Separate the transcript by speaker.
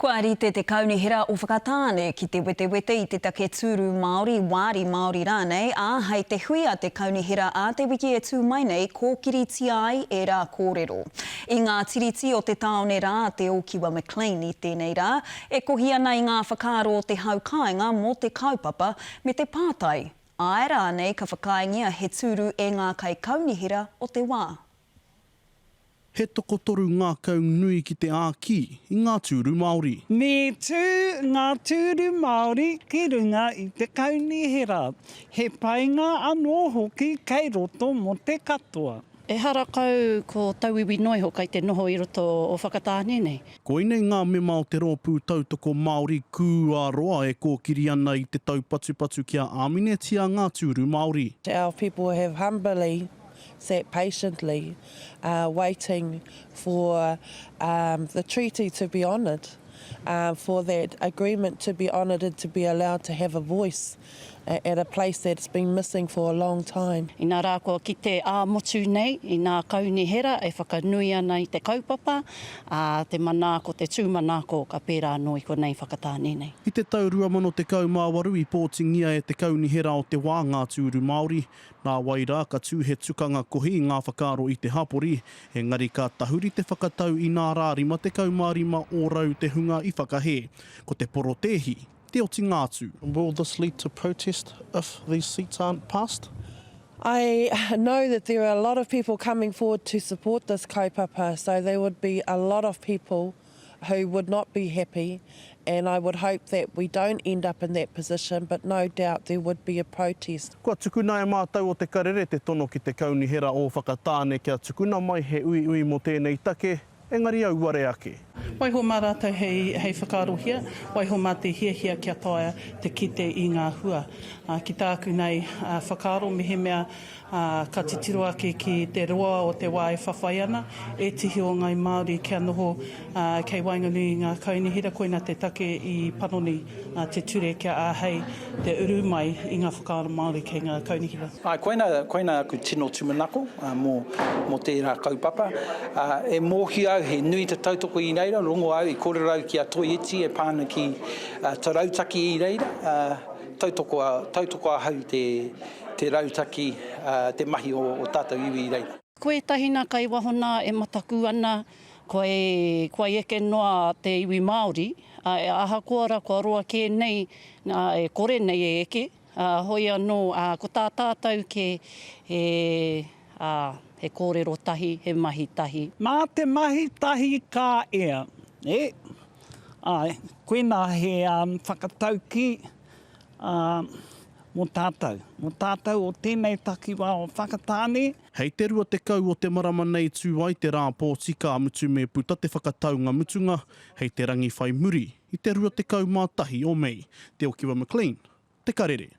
Speaker 1: Kua rite te Kaunihera o Whakatāne ki te wetewete i te take tūru Māori, wāri Māori rānei, ā, hei te hui a te Kaunihera ā te wiki e tū mai nei kōkiritia ai ērā kōrero. I ngā tiriti o te tāone rā a Te Ōkiwa McLean i tēnei rā, e kohi ana i ngā whakaaro o te hau kāinga mō te kaupapa me te pātai, āe rānei ka whakaaengia he tūru e ngā kaikaunihera o te wā?
Speaker 2: He tokotoru ngākau nui ki te āki i ngā tūru Māori.
Speaker 3: Me tū ngā tūru Māori ki runga i te kaunihera. He painga anō hoki kei roto mō te katoa.
Speaker 4: Ehara kau ko tauiwi noa iho kai te noho i roto o Whakatāne nei.
Speaker 2: Koinei ngā mema o te Rōpū Tautoko Māori Kūaroa e kōkiri ana i te taupatupatu kia āminetia ngā tūru Māori.
Speaker 5: Our people have humbly sat patiently waiting for the treaty to be honoured, for that agreement to be honoured and to be allowed to have a voice at a place that's been missing for a long time.
Speaker 4: Inā rā kua kite ā-motu nei i ngā kaunihera e whakanui ana i te kaupapa, ā, te manaako, te tūmanako ka pērā anō i konei Whakatāne nei.
Speaker 2: I te tau 2018 i pōtingia e te Kaunihera o te wā ngā tūru Māori, Nā wai rā ka tū he tukanga kohi i ngā whakaaro i te hapori, engari ka tahuri te whakatau inā rā 55 ōrau te hunga i whakahē. Ko te porotēhi te otinga atu.
Speaker 6: Will this lead to protest if these seats aren't passed?
Speaker 5: I know that there are a lot of people coming forward to support this kaupapa, so there would be a lot of people who would not be happy and I would hope that we don't end up in that position but no doubt there would be a protest.
Speaker 2: Kua tukuna e mātou o Te Karere te tono ki te Kaunihera o Whakatāne kia tukuna mai he uiui mō tēnei take, engari auare ake.
Speaker 7: Waiho mā rātou hei, hei whakaarohia, waiho mā te hiahia kia taea te kite i ngā hua. Ki tāku nei whakaaro, mehemea Ā, ka titiro ake ki te roa o te wā e whawhai ana, ētehi o Ngāi Māori kia noho kei waenganui i ngā kaunihera, koina te take i panoni te ture kia āhei te uru mai i ngā whakaaro Māori kei ngā kaunihera.
Speaker 8: Āe, koina, koina aku tino tūmanako mō, mō tērā kaupapa. Ā, e mōhio au he nui te tautoko i reira, rongo au, i kōrero au ki a Toi Iti e pā ana ki te rautaki i reira, ā, tautoko, tautoko ahau i te, te rautaki, te mahi o tātou iwi i reira.
Speaker 4: Ko ētahi nā kai waho nā e mataku ana, kua e, kua eke noa te iwi Māori, ā, ahakoa rā kua roa kē nei, nā, e kore nei e eke, ā, hoi anō, ā, ko tā tātou kē, he, ā, he kōrero tahi, he mahi tahi.
Speaker 3: Mā te mahi tahi ka ea, e, āe, koinā he whakataukī, ā, mō tātou, mō tātou o tēnei takiwā o Whakatāne.
Speaker 2: Hei te 20 o te marama nei tū ai te rā pōti ka mutu me puta te whakataunga mutunga hei te rangi whai muri i te 21 o Mei. Te Okiwa McLean, Te Karere.